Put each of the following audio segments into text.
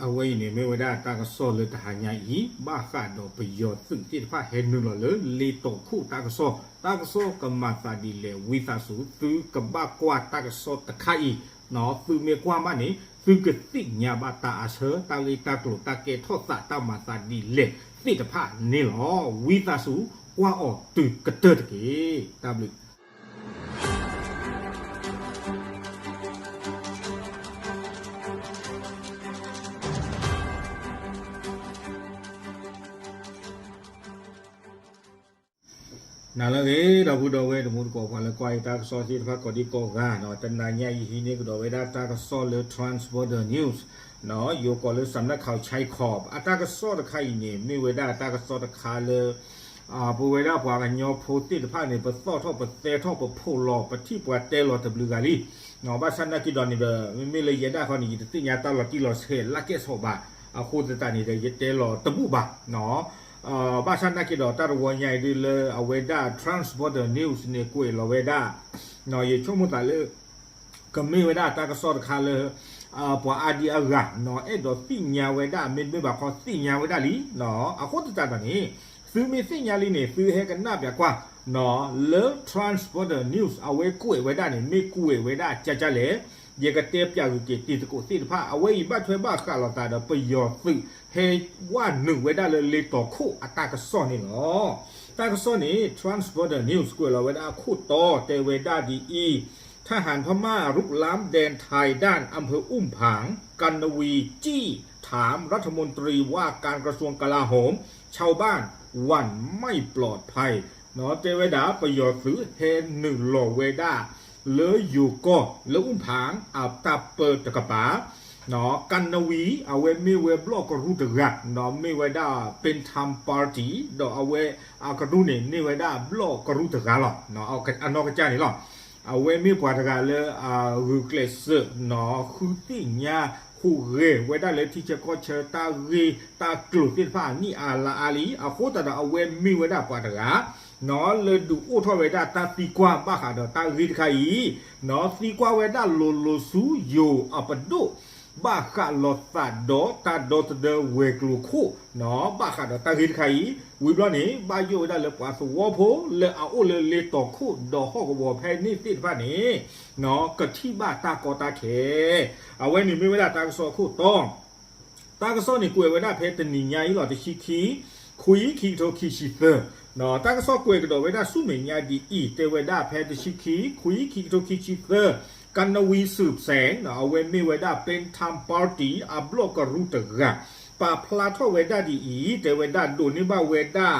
အဝဲအံၤန့ၣ် မ့ၢ်ဝဲဒၣ်တၢ်ကစီၣ်လၢတဟါညါအံၤ ဘၣ်ဃးဒီးပယီၤသုးသ့ၣ်တဖၣ်ဟဲနုာ်လီၤလၢလ့တီၤခိၣ်တၢ်ကစီၣ်, တၢ်ကစီၣ်ကမၤသးဒ်လဲၣ် ဝံသးစူၤ သုကဘၣ်ကွၢ်တၢ်ကစီၣ်တခါအံၤ, သုမ့ၢ်ကွၢ်ဘၣ်န့ၣ် သုကသ့ၣ်ညါဘၣ်တၢ်အါဆၢ တၢ်ဂ့ၢ်တၢ်ကျိၤ တၢ်ကဲထီၣ်သး တၢ်မၤသးဒ်လဲၣ်သ့ၣ်တဖၣ်န့ၣ်လီၤ. ဝံသးစူၤ ကွၢ်အီၤတုၤကတၢၢ်တက့ၢ်. တၢ်ဘျုး နၤလၢအဂ့ၤ ဒီပုၢ်ဒီဝဲၢ်တံၤသကိး ပှၤလၢကွၢ်ယတၢ်ကစီၣ်သ့ၣ်တဖၣ်ကိးဒံကိးဂၤ, တနၤညါအံၤဟံးန့ၢ်ကဒီးဝဲဒၣ်တၢ်ကစီၣ်လၢ Trans Border News, ယိၤကီးလၢ စးနၢၣ်ခးခီး အတၢ်ကစီၣ်တခါအံၤန့ၣ် မ့ၢ်ဝဲဒၣ်တၢ်ကစီၣ်တခါလၢ ပဝဲဒၣ်ပှၤကညီဖိသ့ၣ်တဖၣ်န့ၣ် ပသီၣ်ထီၣ်ပသဲထီၣ်ပဖီၣ်လီၤ ပထံၣ်ပှၤတဲလီၤတဘျုးဂၤလံ. ဘၣ်ဆၣ်သနာ်က့ဒီးန့ၣ်ဒီး မ့မ့ၢ်လၢယဲဒၣ်ခီန့ၣ် ယတသ့ၣ်ညါတၢ်လီၤတံၢ်လီၤဆဲးလၢကဲၣ်ဆိးဘၣ်, အဃိသတးန့ၣ်ဒီး ယတဲလီၤတဘူၣ်ဘၣ်. ဘၣ်ဆၣ်သနာ်က့ဒီး တၢ်တဝီညါအံၤဒ်လၢအဝဲဒၣ် Trans Border News န့ၣ် ကွဲးလီၤဝဲဒၣ်, ယဆိကမိၣ်သးလၢ ကမ့ၢ်ဝဲဒၣ်တၢ်ကစီၣ်တခါလၢ ပှၤအါဒံအါဂၤ အဲၣ်ဒိးသ့ၣ်ညါဝဲဒၣ် မ့တမ့ၢ်ဘၣ်ခီသ့ၣ်ညါဝဲဒၣ်လံ. အဃိသတးဒီးန့ၣ် သုမ့ၢ်သ့ၣ်ညါလံန့ၣ် သုဟဲကနၣ်ပျးကွၢ် လၢ Trans Border News အဝဲကွဲးဝဲဒၣ်န့ၣ် မ့ၢ်ကွဲးဝဲဒၣ်ကၢ်ကၢ်လဲၣ်, ယကတဲပျးဂုာ်က့ၤတံၤသကိးသ့ၣ်တဖၣ် အဝဲအံၤဘၣ်ထွဲဘၣ်ဃးလိာ်သးဒီးပယီၤသုး ဟဲဝဲနုာ်ဝဲဒၣ်လၢလ့တီၤခိၣ်အတၢ်ကစီၣ်န့ၣ်လီၤ. တၢ်ကစီၣ်န့ၣ် Trans Border News ကွဲးလီၤဝဲဒၣ်အခိၣ်တီ တဲဝဲဒၣ်ဒ်အံၤ, ทหารพม่ารุกล้ำแดนไทยด้านอำเภออุ้มผาง กัณณวี จี้ถามรัฐมนตรีว่าการกระทรวงกลาโหม ชาวบ้านหวั่นไม่ปลอดภัย တဲဝဲဒၣ် ပယီၤသုးဟဲနုာ်လီၤဝဲဒၣ် လၢယိၤကီၢ် လၢအူၣ်ဖၣ် အတၢ်ပၢတကပၤ ကၣ်နဝံၤ အဝဲမ့ၢ်ဝဲဘျီၣ်ကရူၢ်တဂၤ မ့ၢ်ဝဲဒၣ် Phantom Party ဒီးအဝဲအကရူၢ်န့ၣ် မ့ၢ်ဝဲဒၣ်ဘျီၣ်ကရူၢ်တဂၤလီၤ. အနီၢ်ကစၢ်န့ၣ်လီၤ. အဝဲမ့ၢ်ပှၤတဂၤလၢအဂုာ်ကျဲးစၢး ဃုသ့ၣ်ညါ ဟူးဂဲၤဝဲဒၣ်လၢထံဆၢကီၢ်ဆၢ တၢ်ဂ့ၢ်တၢ်ကျိၤသ့ၣ်တဖၣ်အနံၣ်အါလါအါလံ. အဃိသတးဒီးအဝဲမ့ၢ်ဝဲဒၣ်ပှၤတဂၤ လၢဒုးအိၣ်ထီၣ်ဝဲဒၣ်တၢ်သံကွၢ်ဘၣ်ဃးဒီးတၢ်ဂ့ၢ်တခါအံၤ သံကွၢ်ဝဲဒၣ်လိၤလိၤဆူယိၤအပဒိၣ် ဘၣ်ဃးလိာ်သးဒီးတၢ်ဒီသဒၢဝဲၤကျိၤခိၣ် ဘၣ်ဃးဒီးတၢ်ဂ့ၢ်တခါအံၤ ဝံၤဘျီန့ၣ် ဘၣ်ယိၣ်ဝဲဒၣ်လၢပှၤသဝီဖိလၢအအိၣ်လၢလ့တီၤခိၣ်ဒီးဟီၣ်ကဝီၤဖဲန့ၣ်သ့ၣ်တဖၣ်န့ၣ် ကထံၣ်ဘၣ်တၢ်ကီတၢ်ခဲ အဝဲန့ၣ်မ့ၢ်ဝဲဒၣ်တၢ်ကစီၣ်အခိၣ်တီ တၢ်ကစီၣ်န့ၣ်ကွဲးဝဲဒၣ်ဖဲတနံၤညါအံၤလီၤ တဆံခံ ခွံ ခံကထိခံဆံသၢ တၢ်ကစီၣ်ကွဲးကဒီးဝဲဒၣ်ဆူမဲာ်ညါဒ်အံၤ တဲဝဲဒၣ်ဖဲတဆံခံ ခွံ ခံကထိခံဆံသၢ ကၣ်နဝံၤ စူးစဲး အဝဲမ့ၢ်ဝဲဒၣ် Phantom Party အဘျီၣ်ကရူၢ်တဂၤ ပာ်ဖျါထီၣ်ဝဲဒၣ်ဒ်အံၤ တဲဝဲဒၣ်ဒိးန့ၢ်ဘၣ်ဝဲဒၣ်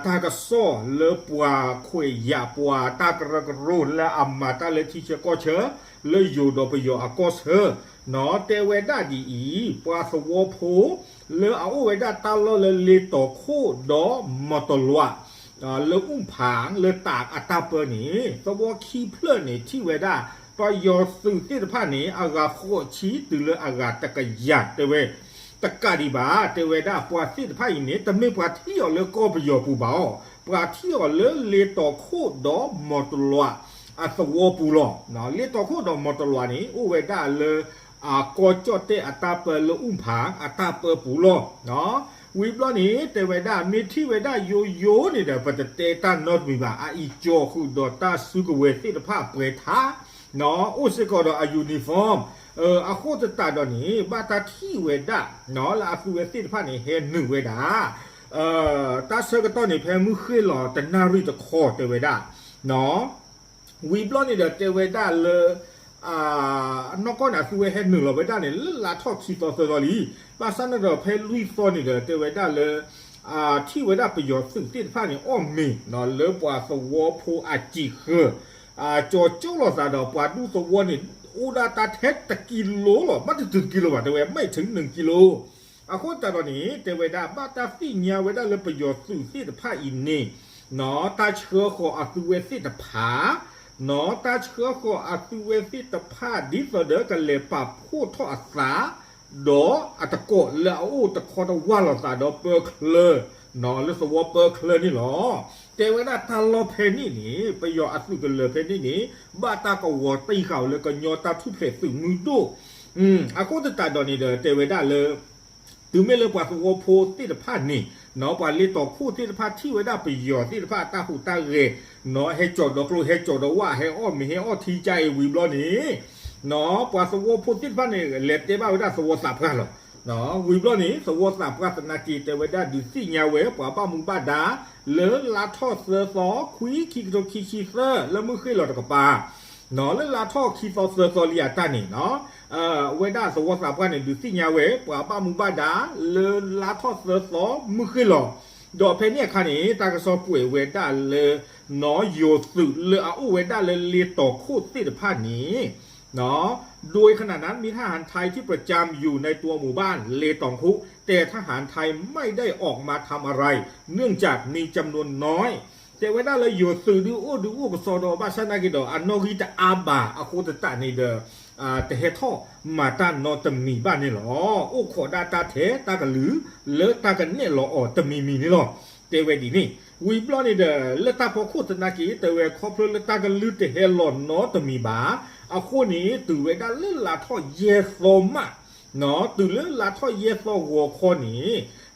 တၢ်ကစီၣ်လၢပှၤခွဲးယာ် ပှၤတၢ်ကရၢကရိလၢအမၤတၢ်လၢထံဆၢကီၢ်ဆၢ လၢယိၤဒီးပယီၤအကီၢ်ဆၢ တဲဝဲဒၣ်ဒ်အံၤ ပှၤသဝီဖိ လၢအအိၣ်ဝဲဒၣ်တၢ်လီၢ်လၢလ့တီၤခိၣ်ဒီးမီၤတလွး လၢအူၣ်ဖၣ် လၢတၢ်အတၢ်ပၢန့ၣ် သဝီခံဖျၢၣ်န့ၣ် ထံၣ်ဝဲဒၣ် ပယီၤသုးသ့ၣ်တဖၣ်န့ၣ် အဂၤဃိးဆံတုၤလၢအဂၤတကယၤ တဲဝဲ တကးဒံးဘၣ် တဲဝဲဒၣ်ပှၤသ့ၣ်တဖၣ်အံၤန့ၣ် တမ့ၢ်ပှၤထံၣ်အီၤလၢကီၢ်ပယီၤပူၤဘၣ်အီၤ, ပှၤထံၣ်အီၤလၢလ့တီၤခိၣ်ဒီးမီၤတလွး အသဝီပူၤလီၤ. လ့တီၤခိၣ်ဒီးမီၤတလွးန့ၣ် အိၣ်ဝဲဒၣ်လၢ အကီၢ်ကၠီၣ်တဲၣ်အတၢ်ပၢလၢအူၣ်ဖၣ်အတၢ်ပၢပူၤလီၤ. ဝံၤဘျီန့ၣ် တဲဝဲဒၣ် မ့ၢ်ထံၣ်ဝဲဒၣ်ယိယိန့ၣ်ဒီး ပတတဲတၢ်နီတမံၤဘၣ်, အအံၤကၠီဃုာ်ဒီးတၢ်စုကဝဲၤသ့ၣ်တဖၣ်ပှဲၤထါ အိၣ်စ့ၢ်ကီးဒီးအ uniform အဃိသတးဒီးန့ၣ် ဘၣ်တၢ်ထံၣ်ဝဲဒၣ် လၢအသုဝဲသ့ၣ်တဖၣ်န့ၣ် ဟဲနုာ်ဝဲဒၣ် တၢ်ဆၢကတီၢ်န့ၣ် ဖဲမုၢ်ဃ့ၢ်လီၤတနၣ်ရံၣ်တခီတဲဝဲဒၣ် ဝံၤဘျီန့ၣ်ဒီးတဲဝဲဒၣ်လၢ နီၢ်ကီၢ်န့ၣ် အသုဝဲဟဲနုာ်လီၤဝဲဒၣ်န့ၣ် လၢလါထီၣ်ခံသီသၢသီလံ. ဘၣ်ဆၣ်န့ၣ်ဒီးဖဲလွံၢ်သီန့ၣ်ဒီး တဲဝဲဒၣ်လၢ ထံၣ်ဝဲဒၣ်ပယီၤသုးသ့ၣ်တဖၣ်န့ၣ် အီၣ်မ့ၤ လၢပှၤသဝီဖိအစံာ်ဃၢၤ ကၠီကၠီလိာ်သးဒီးပှၤဒူသဝီန့ၣ် အိၣ်ဒၣ်တၢ်ထဲတကံလိလီၤ, ဘၣ်တတုၤတကံလိဘၣ် တဲဝဲ မ့ၢ်ထုးနုၤကံလိ အဃိသတးဒီးန့ၣ် တဲဝဲဒၣ် ဘၣ်တၢ်သ့ၣ်ညါဝဲဒၣ်လၢပယီၤသုးသ့ၣ်တဖၣ်အံၤန့ၣ် တၢ်ဆှၢဃီၤအသုဝဲသ့ၣ်တဖၣ် တၢ်ဆှၢဃီၤအသုဝဲသ့ၣ်တဖၣ် ဒ်သိးဒီးကလဲၤပာ်ဖှိၣ်ထီၣ်အသး ဒီးအတကိးလၢအအိၣ်တခီတဝၢ်လိာ်သးဒီးပၢချၢ လၢသဝီပၢချၢန့ၣ်လီၤ. တဲဝဲဒၣ်တၢ်လီၢ်ဖဲန့ၣ်န့ၣ် ပယီၤအသုးကလၢၤဖဲန့ၣ်န့ၣ် ဘၣ်တၢ်ကဝီၤတံၢ်ဃာ်ဝဲလၢကညီတၢ်ထူၣ်ဖျဲးသုးမုၢ်ဒိၣ် အဃိသတးဒီးန့ၣ်ဒီး တဲဝဲဒၣ်လၢ တုၤမ့ၢ်လၢပှၤသဝီဖိသ့ၣ်တဖၣ်န့ၣ် ပှၤလ့ၤတီၤခိၣ်သ့ၣ်တဖၣ်ထံၣ်ဝဲဒၣ်ပယီၤသ့ၣ်တဖၣ်အတၢ်ဟူးတၢ်ဂဲၤ ဟဲကၠီၤဒီးကျိ ဟဲကၠီၤဒီးဝၣ် ဟဲအီၣ်မ့ၤ ဟဲအီၣ်ထံကါအံၤဝံၤဘျီန့ၣ် ပှၤသဝီဖိသ့ၣ်တဖၣ်န့ၣ် လဲၤတဲဘၣ်ဝဲဒၣ်သဝီသးပှၢ်လီၤ. ဝံၤဘျီန့ၣ် သဝီသးပှၢ်သနာ်က့ တဲဝဲဒၣ်ဒုးသ့ၣ်ညါဝဲ ပှၤဘၣ်မူဘၣ်ဒါ လၢလါထီၣ်သၢသီ ခွံ ခံကထိခံဆံသၢ လၢမုၢ်ဃ့ၢ်လီၤတကပၤ လၢလါထီၣ်ခံသီသၢသီလံအတၢ်န့ၣ် အဝဲဒၣ်သဝီသးပှၢ်န့ၣ် ဒုးသ့ၣ်ညါဝဲ ပှၤဘၣ်မူဘၣ်ဒါ လၢလါထီၣ်သၢသီမုၢ်ဃ့ၢ်လီၤ. ဒီးဖဲန့ၣ်အခါန့ၣ် တၢ်ကစီၣ်ကွဲးဝဲဒၣ်လၢ နီၢ်ယိၤသုးလၢအအိၣ်ဝဲဒၣ်လၢလ့ၤတီၤခိၣ်သ့ၣ်တဖၣ်န့ၣ် โดยขณะนั้นมีทหารไทยที่ประจำอยู่ในตัวหมู่บ้านเลตองคุ แต่ทหารไทยไม่ได้ออกมาทำอะไร เนื่องจากมีจำนวนน้อย တဲဝဲဒၣ်လၢယိၤသုးဒုးအိၣ်ဒုးအိၣ်ကစီဒီး ဘၣ်ဆၣ်သနာ်က့ဒီး အနီၣ်ဂံၢ်တအါဘၣ် အဃိသတးန့ၣ်ဒီး တဟဲထီၣ်မၤတၢ်နီတမံၤဘၣ်န့ၣ်လီၤ. အိၣ်ခိးဒၣ်တၢ်ထဲတၢ်ကလုၢ် လၢတၢ်ကနဲၣ်လီၤအီၤတမံၤမံၤန့ၣ်လီၤ. တဲဝဲဒ်န့ၣ် ဝံၤဘျီန့ၣ်ဒီး လၢတၢ်ဖီခိၣ်သနာ်က့ တဲဝဲခီဖျိလၢတၢ်ကလုၢ်တဟဲလီၤနီတမံၤဘၣ် အဃိန့ၣ် တုၤဝဲဒၣ်လၢလါထီၣ်ယဲၢ်သီမး တုၤလၢလါထီၣ်ယဲၢ်သီဂီၤခီ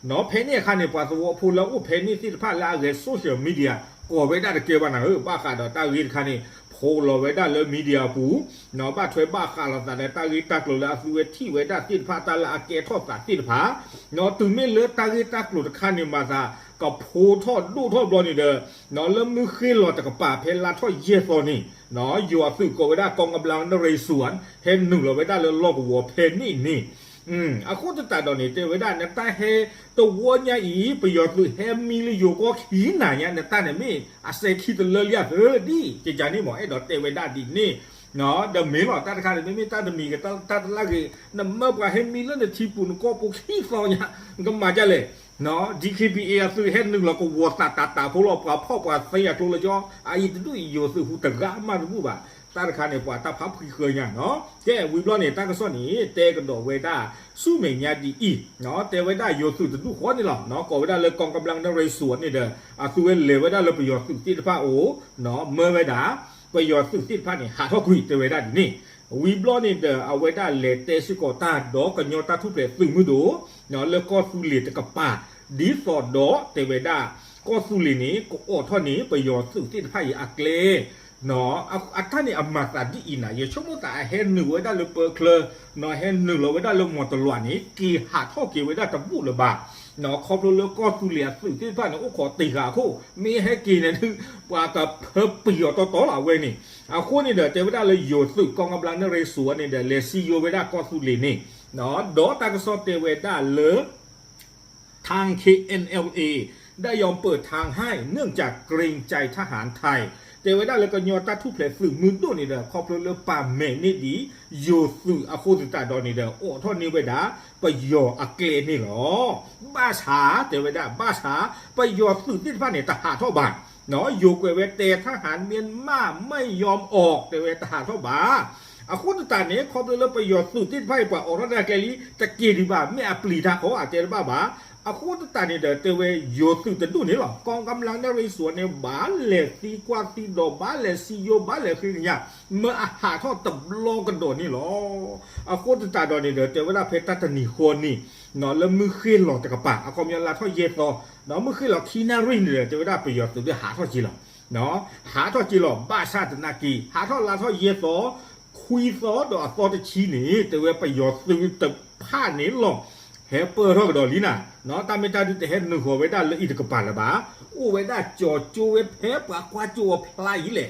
န့ၣ် ဖဲန့ၣ်အခါန့ၣ် ပှၤသဝီဖိလၢအအိၣ်ဖဲန့ၣ်သ့ၣ်တဖၣ်လၢအဂဲၤ social media ကိးဝဲဒၣ်တကဲဘၣ်နၤဧၢ ဘၣ်ဃးဒီးတၢ်ဂ့ၢ်တခါန့ၣ် ဖိးလီၤဝဲဒၣ်လၢ media အပူၤ ဘၣ်ထွဲဘၣ်ဃးလိာ်သးဒီးတၢ်ဂ့ၢ်တၢ်ကျိၤလၢအသုဝဲထံၣ်ဝဲဒၣ်သ့ၣ်တဖၣ် တၢ်လၢအကဲထီၣ်သးသ့ၣ်တဖၣ် တုၤမ့ၢ်လၢတၢ်ဂ့ၢ်တၢ်ကျိၤတခါန့ၣ်မၤသး ကဖိထီၣ်ဒိၣ်ထီၣ်ဘျီန့ၣ်ဒီး လၢမုၢ်ဃ့ၢ်လီၤတကပၤဖဲလါထီၣ်ယဲၢ်သီန့ၣ် ယိၤအသုးကိးဝဲဒၣ် กองกำลังนเรศวร ဟဲနုာ်လီၤဝဲဒၣ်လၢလီၢ်ကဝီၤဖဲန့ၣ်န့ၣ် အဃိသတးဒီးန့ၣ် တဲဝဲဒၣ် နတၢ်ဟဲတဝီညါအံၤ ပယီၤသုးဟဲမံလၢယိၤကီၢ်ခံနၤညါ နတၢ်န့ၣ်မ့ၢ်အစဲခံတလၢလံဧါသၢဒ်ကကန့ၣ်မ့ၢ် အဲၣ်ဒိးတဲဝဲဒၣ်ဒ်န့ၣ် ဒီးမ့ၢ်လီၤ တၢ်တခါန့ၣ် မ့မ့ၢ်တၢ်တမံၤက တၢ်တလၢဂ့ၤ နမၢပှၤဟဲမံလၢနထံပူၤနကီၢ်ပူၤခံသီညါ နကမၤဒ်လဲၣ် DKBA အသုးဟဲနုာ်လီၤကဝီၤသးတးတးဖိလီၤ ပှၤဖီၣ်ပှၤသ့အကျိလၢကီ အအံၤတဒူၣ်အံၤယိၤသုးဟူးတဂၤမးတဘူၣ်ဘၣ် တၢ်တခါန့ၣ် ပှၤတၢ်ဖးဖှံဃၢညါနီၤ ကဲဝံၤဘျီန့ၣ် တၢ်ကစီၣ်န့ၣ် တဲကဒီးဝဲဒၣ် ဆူမဲာ်ညါဒ်အံၤ တဲဝဲဒၣ်ယိၤသုးတဒူၣ်ဃီန့ၣ်လီၤ ကိးဝဲဒၣ်လၢ กองกำลังนเรศวร န့ၣ်ဒီး အသုဝဲလဲၤဝဲဒၣ်လၢပယီၤသုးသ့ၣ်တဖၣ်အအိၣ် မၢဝဲဒၣ် ပယီၤသုးသ့ၣ်တဖၣ်န့ၣ် ဟးထီၣ်ကွံာ်တဲဝဲဒၣ်ဒ်န့ၣ် ဝံၤဘျီန့ၣ်ဒီး အဝဲဒၣ်လဲၤတဲစ့ၢ်ကီးတၢ်ဒီးကညီတၢ်ထူၣ်ဖျဲးသုးမုၢ်ဒိၣ် လၢကီၢ်သူလ့ၤတကပၤ ဒ်သိးဒီးတဲဝဲဒၣ် ကီၢ်သူလ့ၤန့ၣ် ကအိးထီၣ်န့ၢ်ပယီၤသုးသ့ၣ်တဖၣ်အံၤအကျဲ အတၢ်န့ၣ်အမၤသးဒ်အံၤနၤ ယဆိကမိၣ်သးအဟဲနုာ်ဝဲဒၣ်လၢပၢချၢ ဟဲနုာ်လီၤဝဲဒၣ်လၢမီၤတလွးန့ၣ် က့ၤဟးထီၣ်က့ၤဝဲဒၣ်တဘူၣ်လၢၤဘၣ် ခီဖျိလၢကီၢ်သူလ့ၤအသုးသ့ၣ်တဖၣ်န့ၣ် အိၣ်ခိးတ့ၢ်ဃာ်အခိၣ် မ့ၢ်ဟဲက့ၤန့ၣ် ပှၤကဖၢပံာ်အီၤတီတီလီၤအဝဲန့ၣ် အဃိန့ၣ်ဒီး တဲဝဲဒၣ်လၢယိၤသုး กองกำลังนเรศวร န့ၣ်ဒီး လဲၤစံယိၤဝဲဒၣ်ကီၢ်သူလ့ၤန့ၣ် ဒီးတၢ်ကစီၣ်တဲဝဲဒၣ်လၢ ทาง เค เอ็น แอล เอ ได้ยอมเปิดทางให้ เนื่องจากเกรงใจทหารไทย တဲဝဲဒၣ်လၢကညီတၢ်ထူၣ်ဖျဲးသုးမုၢ်ဒိၣ်န့ၣ်ဒီး ခီဖျိလၢပာ်မဲာ်န့ၢ်ဒံး ယိၤသုးအဃိသတးဒီးန့ၣ်ဒီး အိးထီၣ်န့ၢ်ဝဲဒၣ် ပယီၤအကျဲန့ၣ်လီၤ. ဘၣ်ဆၣ် တဲဝဲဒၣ် ဘၣ်ဆၣ် ပယီၤသုးသ့ၣ်တဖၣ်န့ၣ် တဟးထီၣ်ဘၣ် ယိၤကွဲးဝဲ แต่ทหารเมียนมาไม่ยอมออก တဲဝဲတဟးထီၣ်ဘၣ် အဃိသတးန့ၣ် ခီဖျိလၢပယီၤသုးသ့ၣ်တဖၣ်အံၤ ပှၤအိးထီၣ်န့ၢ်အကျဲလံ တက့ၤဒံးဘၣ် မ့ၢ်အပျံၤတၢ်ဃီအတဲတဘၣ်ဘၣ်. အဃိသတးန့ၣ်ဒီး တဲဝဲယိၤသုးတဒူၣ်န့ၣ်လီၤ กองกำลังนเรศวร န့ၣ် ဘၣ်လဲၤသံကွၢ်သံဒိး ဘၣ်လဲၤစံယိၤ ဘၣ်လဲၤဃ့ကညး မၢအဟးထီၣ်တဘျီကဒီးန့ၣ်လီၤ. အဃိသတးဒီးန့ၣ်ဒီး တဲဝဲဒၣ်ဖဲတၢ်တနံၤဃီန့ၣ် လၢမုၢ်ဃ့ၢ်လီၤတကပၤ အခီပညီလါထီၣ်ယဲၢ်သီ မုၢ်ဃ့ၢ်လီၤခံနၣ်ရံၣ်န့ၣ်ဒီး တဲဝဲဒၣ်ပယီၤသုးဒုးဟးထီၣ်က့ၤလီၤ ဟးထီၣ်က့ၤလီၤ ဘၣ်ဆၣ်သနာ်က့ ဟးထီၣ်လါထီၣ်ယဲၢ်သီ ခွံသီဒီးအသီတဆံန့ၣ် တဲဝဲပယီၤသုးတဖၣ်န့ၣ်လီၤ ဟဲပၢၢ်ထီၣ်ကဒီးလံနၤ တၢ်မ့ၢ်တၢ်ဒုးတဟဲနုာ်ဃီၤဝဲဒၣ်လၢအံၤတကပၤလၢၤဘၣ် အိၣ်ဝဲဒၣ်ကၠီၤကၠိဝဲဖဲပှၤကွၢ်ကၠိအီၤဖျါအံၤလဲၣ်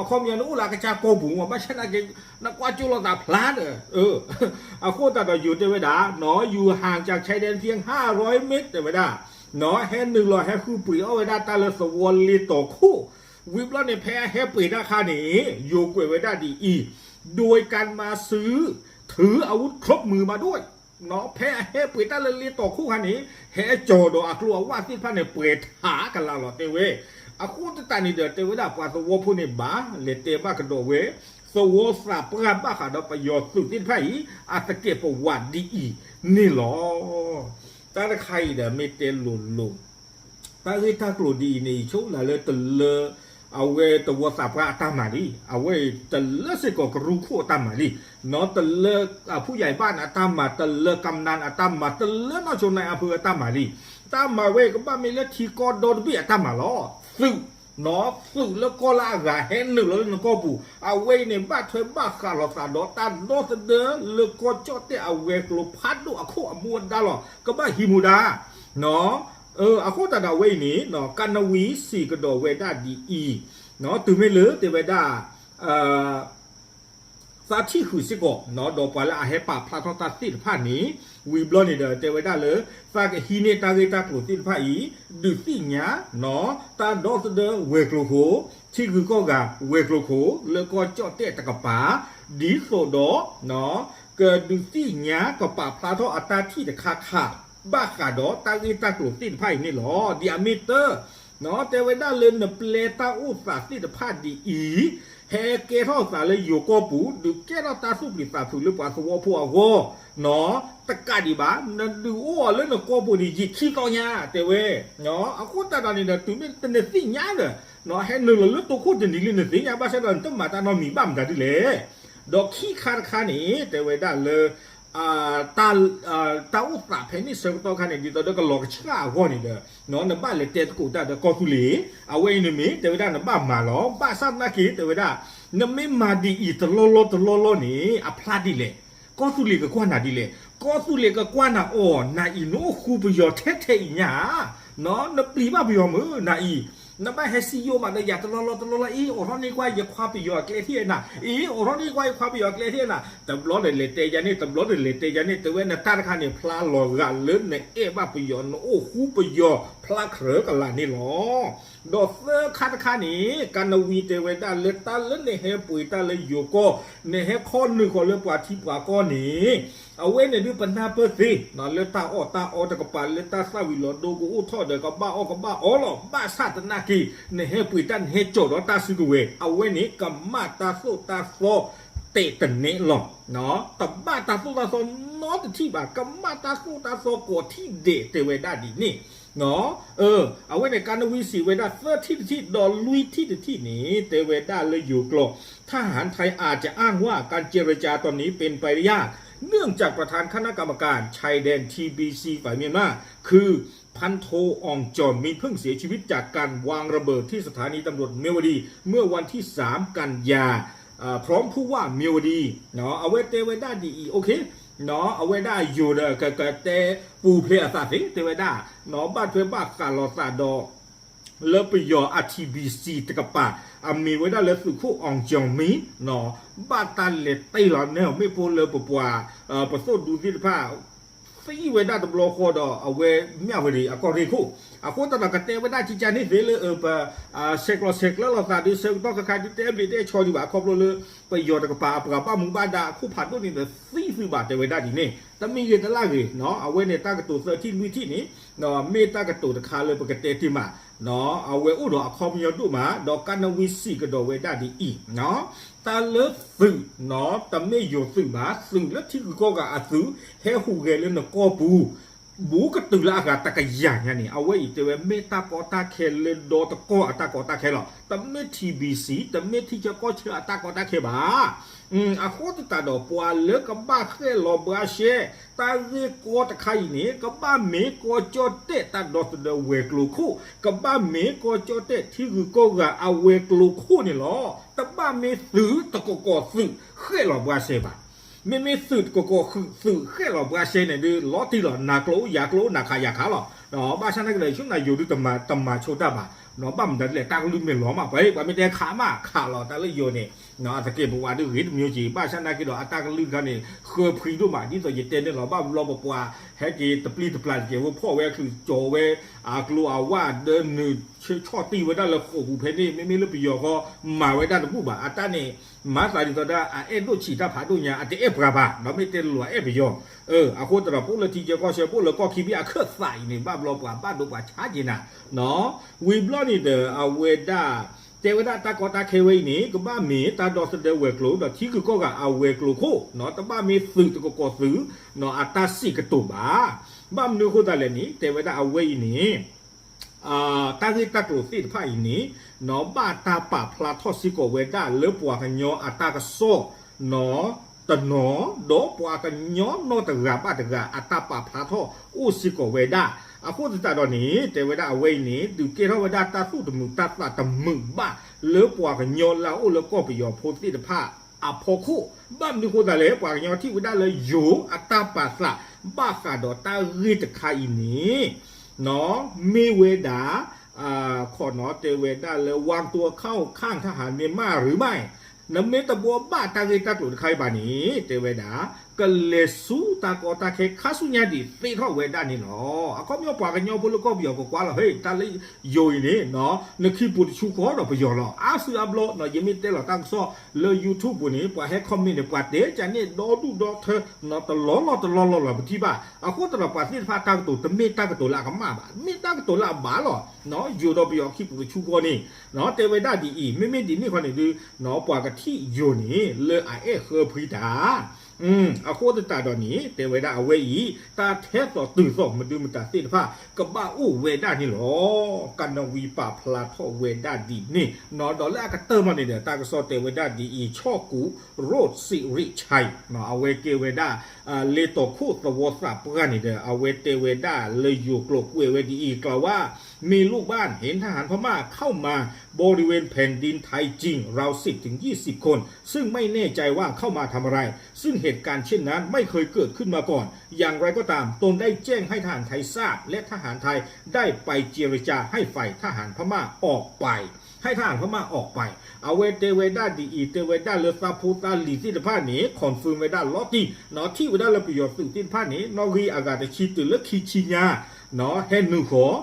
အခီပညီန့ၣ်အိၣ်လၢအကစၢ်ကီၢ်ပူၤမး ဘၣ်ဆၣ်သနာ်က့ နကွၢ်ကၠိလိာ်သးဖျါဒီး အဃိသတးဒီးယိၤတဲဝဲဒၣ် อยู่ห่างจากชายแดนเพียงห้าร้อยเมตร တဲဝဲဒၣ် ဟဲနုာ်လီၤဟဲဃုပှ့ၤအီၣ်ဝဲဒၣ်တၢ်လၢသဝီလ့တီၤခိၣ် ဝံၤဘျီန့ၣ် ဖဲအဟဲပှ့ၤတၢ်ခါန့ၣ် ယိၤကွဲးဝဲဒၣ်ဒ်အံၤ โดยการมาซื้อ ถืออาวุธครบมือมาด้วย ဖဲအဟဲပှ့ၤတၢ်လၢလ့တီၤခိၣ်ခါန့ၣ် ဟဲကၠီၤဒီးအကျိအဝၣ်သ့ၣ်တဖၣ်န့ၣ် ပှဲၤထးကလာ်လီၤတဲဝဲ အဃိသတးန့ၣ်ဒီး တဲဝဲဒၣ်ပှၤသဝီဖိန့ၣ် ဘၣ်လဲၤတဲဘၣ်ကဒီးဝဲ သဝီသးပှၢ်ဘၣ်ဃးဒီးပယီၤသုးသ့ၣ်တဖၣ်အံၤ အသကဲးပဝးဒ်အံၤန့ၣ်လီၤ. တၢ်တခါအံၤဒီးမ့ၢ်တဲလိၤလိၤ တၢ်ဂ့ၢ်တၢ်ကျိၤဒ်အံၤန့ၣ် ယဆိကမိၣ်လၢတလၢ အဝဲတဝီသးပှၢ်အတၢ်မၤလံ, အဝဲအံၤတလၢစ့ၢ်ကီးကရူၢ်ခိၣ်အတၢ်မၤလံ, တလၢဖူယၢၢ်ဘၣ်န့ၣ်အတၢ်မၤ, တလၢကမျၢၢ်အတၢ်မၤ, တလၢနီၢ်ဆိန့ၣ်အဖုအတၢ်မၤလံ. တၢ်မၤဝဲအံၤကဘၣ်မ့ၢ်လၢထံကီၢ်ဒီတဘ့ၣ်အတၢ်မၤလီၤ. သုး, သုးလၢကီၢ်လၢအဂၤဟဲနုာ်လီၤလၢနကီၢ်ပူၤ, အဝဲအံၤန့ၣ်ဘၣ်ထွဲဘၣ်ဃးလိာ်သးဒီးတၢ်ဒီသဒၢလၢကီၢ်ကၠီၣ်တဲၣ်အဝဲၤကျိၤဖးဒိၣ်အခိၣ်အမူအဒါလီၤ. ကဘၣ်ဟံးမူဒါ အဃိသတးဒီးအဝဲအံၤန့ၣ် ကနဝံစံးကဒီးဝဲဒၣ်ဒ်အံၤ, တုၤမ့ၢ်လၢတဲဝဲဒၣ် သးထံၣ်ဃုာ်စ့ၢ်ကီး ဒီးပှၤလၢအဟဲပာ်ဖျါထီၣ်တၢ်သ့ၣ်တဖၣ်န့ၣ်, ဝံၤဘျီန့ၣ်ဒီးတဲဝဲဒၣ်လၢ သးကဟံးန့ၢ်တၢ်ဂ့ၢ်တၢ်ကျိၤသ့ၣ်တဖၣ်အံၤ ဒုးသ့ၣ်ညါ တၢ်ဒီသဒၢဝဲၤကျိၤခိၣ်, ထံဂုၤကီၢ်ဂၤဝဲၤကျိၤခိၣ် လၢကီၢ်ကၠီၣ်တဲၣ်တကပၤ, ဒ်သိးဒီး ကဒုးသ့ၣ်ညါကပာ်ဖျါထီၣ်အတၢ်ထံၣ်တခါခါ ဘၣ်ဃးဒီးတၢ်ဂ့ၢ်တၢ်ကျိၤသ့ၣ်တဖၣ်အံၤန့ၣ်လီၤ. ဒ်အမ့ၢ်တၢ် တဲဝဲဒၣ်လၢနပျဲတၢ်အိၣ်သးသ့ၣ်တဖၣ်ဒ်အံၤ, ဟဲကဲထီၣ်သးလၢယိၤကီၢ်ပူၤ ဒုးကဲထီၣ်တၢ်သူၣ်ပျံၤသးဖုးလၢပှၤသဝီဖိအဂီၢ်, တကးဒံးဘၣ် နဒုးအိၣ်အီၤလၢနကီၢ်ပူၤန့ၣ် ယံာ်ခံသီညါ တဲဝဲ. အဃိသတးဒီးန့ၣ်ဒီး တုၤမ့ၢ်နသ့ၣ်ညါဒီး ဟဲနုာ်လီၤလၢတိခိၣ်တနံၤလံနသ့ၣ်ညါ ဘၣ်ဆၣ်ဒီးနတမၤတၢ်နီတမံၤဘၣ်မတၤဒ်လဲၣ်. ဒီးခံခါတခါန့ၣ် တဲဝဲဒၣ်လၢ တၢ်အိၣ်သးဖဲန့ၣ်ဆၢကတီၢ်ခါန့ၣ် ဒ်သိးဒီးကလီၤကဆှၣ်အဂီၢ်န့ၣ်ဒီး နဘၣ်လဲၤတဲသကိးတၢ်ဒီးကီၢ်သူလ့ၤ, အဝဲအံၤန့ၣ်မ့ၢ်တဲဝဲဒၣ်နဘၣ်မၤလီၤ. ဘၣ်ဆၣ်သနာ်က့ တဲဝဲဒၣ် နမ့ၢ်မၤဒ်အံၤတလီၢ်လီၢ်တလီၢ်လီၢ်န့ၣ် အဖျါဒ်လဲၣ်. ကီၢ်သူလ့ၤကကွၢ်နၤဒ်လဲၣ်. ကီၢ်သူလ့ၤကကွၢ်နၤအီၤ နၤအံၤနအိၣ်ဃူပယီၤထဲထဲအံၤညါဧါ, နပျံၤဘၣ်ပယီၤမုၢ်နၤအံၤ, နဘၣ်ဟဲစံယိၣ်မးဒီးယၤတလီၢ်လီၢ်တလီၢ်လီၢ် အ့ အိးထီၣ်န့ၢ်ကွၢ်ယခွါပယီၤအကျဲထံၣ်နၤ, အ့ အိးထီၣ်န့ၢ်ကွၢ်ယခွါပယီၤအကျဲထံၣ်နၤ, တဘျီဒီးလဲၤတဲယၤန့ၣ် တဘျီဒီးလဲၤတဲယၤန့ၣ် တဲဝဲနတၢ်တခါန့ၣ် ဖျါလီၤဂာ်လၢနအဲၣ်ဘၣ်ပယီၤ နအိၣ်ဃူပယီၤဖျါကြၢးကလာ်န့ၣ်လီၤ. ဒီးသၢခါတခါန့ၣ် ကနဝံတဲဝဲဒၣ်လၢတၢ်လၢနဟဲပှ့ၤတၢ်လၢယိၤကီၢ်, နဟဲခီနုာ်ဃီၤလၢပှၤထံပှၤကီၢ်န့ၣ် အဝဲန့ၣ်ဒုးပနၢ်ပၢၢ်သ့ လၢတၢ်အီၣ်တၢ်အီတကပၤ လၢတၢ်သၣ်ဝံၤလီၤဒိကအိၣ်ထီၣ်ဒီး ကဘၣ်အီၣ်ကဘၣ်အီလီၤ. ဘၣ်ဆၣ်သနာ်က့ နဟဲပှ့ၤတၢ်နဟဲကၠီၤဒီးတၢ်စုကဝဲၤ အဝဲန့ၣ် ကမၣ်တၢ်သိၣ်တၢ်သီ တဲာ်တနဲလီၤ. တဘၣ်တၢ်သိၣ်တၢ်သီနီတထံၣ်ဘၣ်, ကမၣ်တၢ်သိၣ်တၢ်သီကိးထံၣ်ဒဲး တဲဝဲဒၣ်ဒ်န့ၣ်. အဝဲန့ၣ် ကနဝံစံးဝဲဒၣ် သၢထံၣ်တထံၣ် ဒီးလွံၢ်ထံၣ်တထံၣ်န့ၣ် တဲဝဲဒၣ်လၢယိၤကျိာ် ทหารไทยอาจจะอ้างว่าการเจรจาตอนนี้เป็นไปได้ยาก เนื่องจากประธานคณะกรรมการชายแดน ทีบีซี ฝ่ายเมียนมาคือ พันโท อ่องจ่อมิน เพิ่งเสียชีวิตจากการวางระเบิดที่สถานีตำรวจเมียวดี เมื่อวันที่ สาม กันยา พร้อมผู้ว่าเมียวดี အဝဲတဲဝဲဒၣ်ဒ်အံၤ အဝဲဒၣ်ယိၤဒီး ကကတဲပူၤဖျဲးအသးသ့ တဲဝဲဒၣ် ဘၣ်ထွဲဘၣ်ဃးလိာ်သးဒီး လၢပယီၤ အ ထံဘံစံတကပၤ အမ့ၢ်ဝဲဒၣ်လၢသုးခိၣ် အောင်ကျော်မင်း ဘၣ်တၢ်လဲၤတ့ၢ်လီၤန့ၢ်အီၤ မ့ၣ်ပိၢ်လၢပပှၤ ပသိၣ်ဒူသ့ၣ်တဖၣ် သံဝဲဒၣ်တဘျီဃီဒီး အဝဲမၠၣ်ဝတံၤအကီၢ်ရ့ၣ်ခိၣ် အဃိသတးဒီး ကတဲဝဲဒၣ်ကကန့ၣ်သ့လၢ ပ ဆဲးကျိးဆဲးကျၢလိာ်သးဒ်ဆၢကတီၢ်ခဲခါဒ်တဲဘျံးတဲဆှီဒံးဘၣ် ခီဖျိလၢ ပယီၤတကပၤအပှၤဘၣ်မူဘၣ်ဒါအခိၣ်ဖးဒိၣ်န့ၣ်ဒီး သံသုးဘၣ်တဲဝဲဒၣ်ဒ်န့ၣ် တမ့ၢ်ဂ့ၤတလၢ်ဂ့ၤ အဝဲန့ၣ်တၢ်ကတိၤသၢထံၣ်လွံၢ်ထံၣ်န့ၣ် မ့ၢ်တၢ်ကတိၤတခါလၢပကတဲတ့ၢ်မး အဝဲအိၣ်ဒီးအခီပညီဒိၣ်မး ဒီးကနဝံစံးကဒီးဝဲဒၣ်ဒ်အံၤ တၢ်လၢသုး တမ့ၢ်ယိၤသုးဘၣ် သုးလၢထံဂုၤကီၢ်ဂၤအသုး ဟဲဟူးဂဲၤလၢနကီၢ်ပူၤ ဘူးကတုၤလၢအဂၤတကယၤညါန့ၣ် အဝဲအံၤတဲဝဲမ့ၢ်တၢ်ကီတၢ်ခဲလၢဒီတကီၢ်အတၢ်ကီတၢ်ခဲလီၤ. တမ့ၢ် ထံဘံစံ တမ့ၢ်ထံဆၢကီၢ်ဆၢအတၢ်ကီတၢ်ခဲဘၣ်. အဃိသတးဒီး ပှၤလၢကဘၣ်ဃဲၣ်လီၤဘှါရှဲ တၢ်ဂ့ၢ်ကီတခါအံၤန့ၣ် ကဘၣ်မ့ၢ်ကီၢ်ကၠီၣ်တဲၣ်တၢ်ဒီသဒၢဝဲၤကျိၤခိၣ် ကဘၣ်မ့ၢ်ကီၢ်ကၠီၣ်တဲၣ်ထံဂုၤကီၢ်ဂၤအဝဲၤကျိၤခိၣ်န့ၣ်လီၤ. တဘၣ်မ့ၢ်သုးတကီၢ်ကီၢ်သုးဃဲၣ်လီၤဘှါရှဲဘၣ်. မ့မ့ၢ်သုးတကီၢ်ကီၢ်သုးဃဲၣ်လီၤဘှါရှဲန့ၣ်ဒုး လီၤတံၢ်လီၤ နၤကျိၣ်အိၣ်ယၤကျိၣ်အိၣ် နၤခးယၤခးလီၤ. ဘၣ်ဆၣ်သနာ်က့ဒီး ဆူနၤယိၤဒုးတမၤဆိတၢ်ဘၣ်. ဘၣ်မနုၤဒ်လဲၣ် တၢ်ကလုၢ်မ့ၢ်လီၤမး ပှၤမ့ၢ်တဲခးမးခးလီၤ တၢ်လၢယိၤန့ၣ် အသက့ၢ်ပဝးဒုးဂ့ၤတမံၤက့ၤ ဘၣ်ဆၣ်သနာ်က့ဒီး အတၢ်ကလုၢ်တခါန့ၣ် ဃၢဖှံဒိၣ်မး ဒ်သိးယတဲန့ၣ်လီၤ ဘၣ်ဘျီပပှၤ ဟဲက့ၤတပျံၤတပျၢ်တက့ၢ် ဝဲဖီၣ်ဝဲအချုးကၠီၤဝဲ အကျိၤအဝၣ်ဒၢနုာ်ဆီၣ်တံၢ်ဝဲဒၣ်လၢဃိာ်ပူၤဖဲန့ၣ် မ့မ့ၢ်လၢပယီၤဃီ မၤဝဲဒၣ်တဘူၣ်ဘၣ် အတၢ်န့ၣ် မၤသးဒ်သိးဒၣ် အအဲၣ်ဒိၣ်ဆံးတၢ်ဖးဒိၣ်ညါ အတအဲၣ်ပှၤဘၣ် ဒီးမ့ၢ်တဲလိၤအအဲၣ်ပယီၤ အဃိသတးဒီး ပအိၣ်လၢထံဆၢကီၢ်ဆၢ ပအိၣ်လၢကီၢ်ခံဘ့ၣ်အခၢၣ်သးအံၤန့ၣ် ဘၣ်ဘျီပှၤဘၣ်ဒိပှၤဆါက့ၤနၤ ဝံၤဘျီန့ၣ်ဒီး အဝဲဒၣ် တဲဝဲဒၣ်တၢ်ကီတၢ်ခဲဝဲအံၤန့ၣ် ကဘၣ်မ့ၢ်တၢ်ဒီသဒၢဝဲၤကျိၤ ဒီးထံဂုၤကီၢ်ဂၤအဝဲၤကျိၤခိၣ် တဘၣ်မ့ၢ်သုးတကီၢ်ကီၢ်သုး အတၢ်စံးကတိၤဘၣ်. ဘၣ်မနုၤအဃိသတးလဲၣ်န့ၣ် တဲဝဲဒၣ်အဝဲအံၤန့ၣ် တၢ်ဂ့ၢ်တၢ်ကျိၤသ့ၣ်တဖၣ်အံၤန့ၣ် ဘၣ်တၢ်ပာ်ဖျါထီၣ်စ့ၢ်ကီးဝဲဒၣ်လၢပှၤကညီအတၢ်ကစီၣ် နီၢ်တနီၤ ဒီးပှၤကညီနီၢ်တဂၤဘၣ်တဂၤ အတၢ်ပာ်ဖျါထီၣ်အိၣ်စ့ၢ်ကီးဝဲဒၣ်. အဃိသတးဒီးန့ၣ် တဲဝဲဒၣ်အဝဲအံၤန့ၣ် ဒုးကဲထီၣ်ဝဲဒၣ်တၢ်သူၣ်တမုာ်တၢ်သးတမုာ်ဘၣ် လၢပှၤကညီလၢအအိၣ်လၢကီၢ်ပယီၤဖိသ့ၣ်တဖၣ်အဖီခိၣ်. ဘၣ်မနုၤဃိသတးလဲၣ်, ပှၤကညီထံၣ်ဝဲဒၣ်လၢယိၤအတၢ်ပာ်သး ဘၣ်ဃးဒီးတၢ်ဂ့ၢ်တခါအံၤန့ၣ် မ့ၢ်ဝဲဒၣ် ခိးနီၤ တဲဝဲဒၣ်လၢ วางตัวเข้าข้างทหารเมียนมาหรือไม่ နမ့ၢ်တဘှီဘၣ်တၢ်ဂ့ၢ်တၢ်ကျိၤတခါအံၤဘၣ်န့ၣ် တဲဝဲဒၣ် ကလဲၤဆူတၢ်ကီတၢ်ခဲခါဆူညါဒံးသ့ထီၣ်ဝဲဒၣ်န့ၣ်လီၤ. အခီပညီပှၤကညီဖိလၢကီၢ်ပယီၤကကွၢ်လီၤ ဟဲ တၢ်လၢယိၤအံၤန့ၣ် နခံပူၤတဆူဃီဒီးပယီၤလီၤ. အါစုအါဘျီ ယမ့ၢ်တဲလီၤတၢ်ကစီၣ်လၢ YouTube ပူၤန့ၣ် ပှၤဟဲ comment န့ၣ် ပှၤတဲကန့ၣ်ဒီဒူၣ်ဒီထၢ တလီၢ်လီၢ်တလီၢ်လီၢ်လီၤ ပထံၣ်ဘၣ်. အဃိသတးဒီးပှၤသ့ၣ်တဖၣ်တၢ်ကတိၤ တမ့ၢ်တၢ်ကတိၤလၢအကမၣ်ဘၣ်, မ့ၢ်တၢ်ကတိၤလၢအဘၣ်လီၤ. ယိၤဒီးပယီၤခံပူၤတဆူဃီန့ၣ် တဲဝဲဒၣ်ဒ်အံၤ, မ့မ့ၢ်ဒ်န့ၣ်ခီန့ၣ်ဒုး ပှၤကထံၣ်ယိၤန့ၣ် လၢအအဲၣ်ဃၢဖှံတၢ် အဃိသတးဒီးန့ၣ် တဲဝဲဒၣ်အဝဲအံၤ တၢ်ထဲသိးတုၤသိးမဒုမတၤသ့ၣ်တဖၣ် ကဘၣ်အိၣ်ဝဲဒၣ်န့ၣ်လီၤ. ကနဝံၤပာ်ဖျါထီၣ်ဝဲဒၣ်ဒ်န့ၣ်နီၤ. ဒီးလၢအကတၢၢ်မးန့ၣ်ဒီး တၢ်ကစီၣ်တဲဝဲဒၣ်ဒ်အံၤ, ဆီၣ်ကူး ရိၣ်စံးရံးဆဲး အဝဲကဲဝဲဒၣ် လ့တီၤခိၣ်သဝီသးပှၢ်န့ၣ်ဒီး အဝဲတဲဝဲဒၣ်လၢယိၤကျိာ်ကွဲးဝဲဒ်အံၤ, ကလၤဝါ มีลูกบ้านเห็นทหารพม่าเข้ามาบริเวณแผ่นดินไทยจริงราวสิบถึงยี่สิบคน ซึ่งไม่แน่ใจว่าเข้ามาทำอะไร ซึ่งเหตุการณ์เช่นนั้นไม่เคยเกิดขึ้นมาก่อน อย่างไรก็ตาม ตนได้แจ้งให้ทหารไทยทราบ และทหารไทยได้ไปเจรจาให้ฝ่ายทหารพม่าออกไป ให้ทหารพม่าออกไป အဝဲတဲဝဲဒၣ်ဒ်အံၤ, တဲဝဲဒၣ်လၢသးဖိသးလံၤသ့ၣ်တဖၣ်န့ၣ် confirm ဝဲဒၣ်လီၤတံၢ်နီၤ, ထံၣ်ဝဲဒၣ်လၢပယီၤသုးသ့ၣ်တဖၣ်န့ၣ် နီၣ်ဂံၢ်အဂၤတဆံတုၤလၢခံဆံညါ ဟဲနုာ်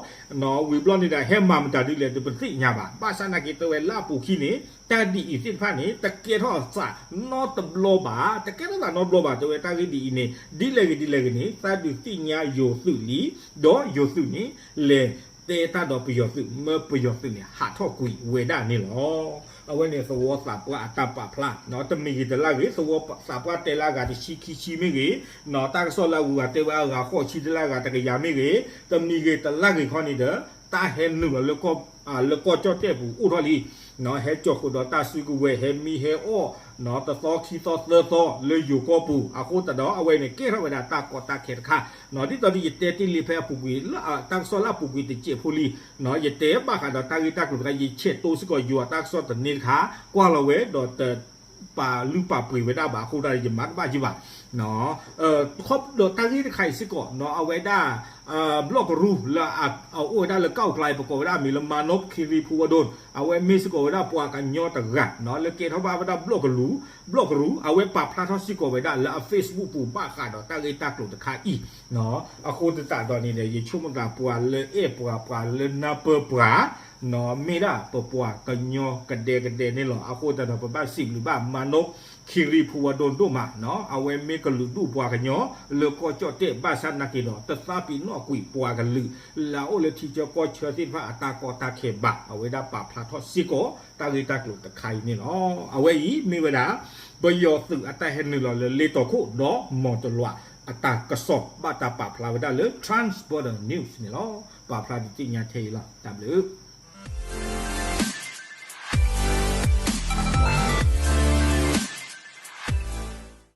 ဃီ ဝံၤဘျီန့ၣ်ဒီး ဟဲမၤမတၤဒ်လဲၣ်ဒီး ပသ့ၣ်ညါဘၣ်. ဘၣ်ဆၣ်နာ်က့ တဲဝဲလၢအပူၤခံန့ၣ် တၢ်ဒ်အံၤသ့ၣ်တဖၣ်န့ၣ် တကဲထီၣ်သးနီတဘျီဘၣ်, တကဲထီၣ်သးနီတဘျီဘၣ်. တဲဝဲတၢ်ဂ့ၢ်ဒ်အံၤန့ၣ် ဒ်လဲၣ်ဂ့ၤဒ်လဲၣ်ဂ့ၤန့ၣ် သးဒုးသ့ၣ်ညါယိၤသုးလံ, ဒီးယိၤသုးန့ၣ် လဲၤတဲတၢ်ဒီးပယီၤသုး မၢပယီၤသုးန့ၣ် ဟးထီၣ်ကွံာ်ဝဲဒၣ်န့ၣ်လီၤ. အဝဲန့ၣ်သဝီသးပှၢ်အတၢ်ပာ်ဖျါ တမံၤဂ့ၤတလၢ်ဂ့ၤ, သဝီသးပှၢ်တဲလၢအဂၤတဆံခံဆံမ့ၢ်ဂ့ၤ, တၢ်ကစီၣ်လၢအဂုၤအဂၤတဲဝဲအဂၤဃိးဆံတလၢအဂၤတကယၤမ့ၢ်ဂ့ၤ, တမံၤဂ့ၤတလၢ်ဂ့ၤခီန့ၣ်ဒီး တၢ်ဟဲနုာ်လီၤလၢကီၢ်ကၠီၣ်တဲၣ်ပူၤအိၣ်ထီၣ်လံ, ဟဲကၠီၤဃုာ်ဒီးတၢ်စုကဝဲၤ ဟဲမံဟဲအီၣ် တသီခံသီသၢသီလၢယိၤကီၢ်ပူၤ, အဃိသတးဒီး အဝဲန့ၣ်ကဲထီၣ်ဝဲဒၣ်တၢ်ကီတၢ်ခဲတခါ, ဒ်သိးဒီးယတဲတ့ၢ်လံဖဲအပူၤကွံာ် တၢ်ကစီၣ်လၢအပူၤကွံာ်တစဲးဖိလံ, ယတဲဘၣ်ဃးဒီးတၢ်ဂ့ၢ်တၢ်ကျိၤတခါ ယဆဲးတိစ့ၢ်ကီးယိၤအတၢ်ကစီၣ်တန့ၢ်တခါ ကွၢ်လီၤဝဲဒီးတ ပာ်လုၢ်ပာ်ပှ့ၤဝဲဒၣ်ဘၣ်အဃိဒီး ယမၤတဘၣ်ယံၤဘၣ်. ခီဖျိဒီးတၢ်ဂ့ၢ်တခါအံၤစ့ၢ်ကီး အဝဲဒၣ် ဘျီၣ်ကရူၢ်လၢ အအိၣ်ဝဲဒၣ်လၢကီၢ်အကျါ ပကိးဝဲဒၣ်အမံၤလၢ မၤနီၣ် ခ့ရံးဖူဝါဒိၣ်, အဝဲမ့ၢ်စ့ၢ်ကီးဝဲဒၣ်ပှၤကညီတဂၤ လၢကဲထီၣ်ဘၣ်ဝဲဒၣ်ဘျီၣ်ကရူၢ်, ဘျီၣ်ကရူၢ် အဝဲပာ်ဖျါထီၣ်စ့ၢ်ကီးဝဲဒၣ်လၢအ Facebook ပူၤ ဘၣ်ဃးဒီးတၢ်ဂ့ၢ်တၢ်ကျိၤတခါအံၤ အဃိသတးဒီးန့ၣ်ဒီး ယဆိကမိၣ်သးပှၤလၢအဲၣ်ပှၤ ပှၤလၢနၢ်ပၢၢ်ပှၤ မ့ၢ်ဒၣ်ပပှၤကညီကဒဲကဒဲန့ၣ်လီၤ. အဃိသတးဒီး ပဘၣ်စံးဘျုးဘၣ် မၤနီၣ် ခ့ရံးဖူဝါဒိၣ်ဒိၣ်မး, အဝဲမ့ၢ်ကလုာ်ဒူၣ်ပှၤကညီလၢကီၢ်ကၠီၣ်တဲၣ် ဘၣ်ဆၣ်နာ်က့ဒီး တသးပ့ၤနီၣ်ကွံာ်ပှၤကလုာ် လၢအအိၣ်လၢထံဆၢကီၢ်ဆၢသ့ၣ်တဖၣ်အတၢ်ကီတၢ်ခဲဘၣ်. အဝဲဒၣ်ပာ်ဖျါထီၣ်စ့ၢ်ကီး တၢ်ဂ့ၢ်တၢ်ကျိၤတခါအံၤန့ၣ်လီၤ. အဝဲအံၤမ့ၢ်ဝဲဒၣ် ပယီၤသုးအတၢ်ဟဲနုာ်လီၤလၢလ့တီၤခိၣ်ဒီးမီၤတလွး အတၢ်ကစီၣ်ဘၣ်တၢ်ပာ်ဖျါဝဲဒၣ်လၢ Trans Border News န့ၣ်လီၤ. ပာ်ဖျါဒုးသ့ၣ်ညါထဲအံၤလီၤ. တၢ်ဘျုး